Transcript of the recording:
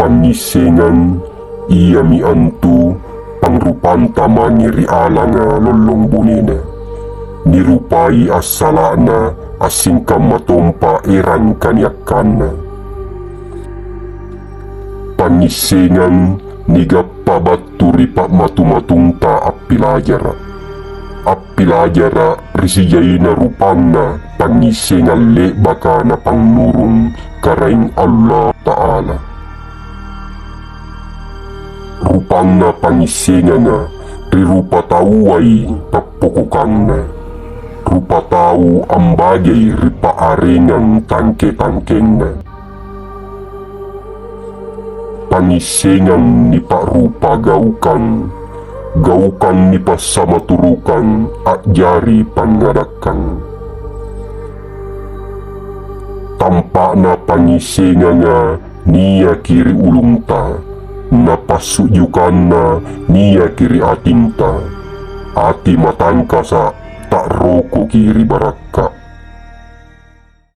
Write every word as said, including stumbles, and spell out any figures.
Pangngissengang iami antu pangrupanta mange ri alanga lollong bonena, nirupai assala'na assingkamma tompa erang kaniakkanna. Pangngissengang nigappa battu ri pa'matu-matungta appilajara'. Appilajara' ri sijaina rupanna pangngissengang le'baka Napannurung Karaeng Allata'ala. Rupanna pangngissenganga ri rupatauai pappokokanna, rupatau ambajai ri pa'arengang tangke-tangkenna. Pangngissengang nipa'rupa gaukang, gaukang nipassamatu'rukang a'jari pangngadakkang. Tampa'na pangngissenganga niaki ri ulungta, na passu'jukanna niaki ri atinta. Ati matangkasa' ta'rokoki ri barakka'.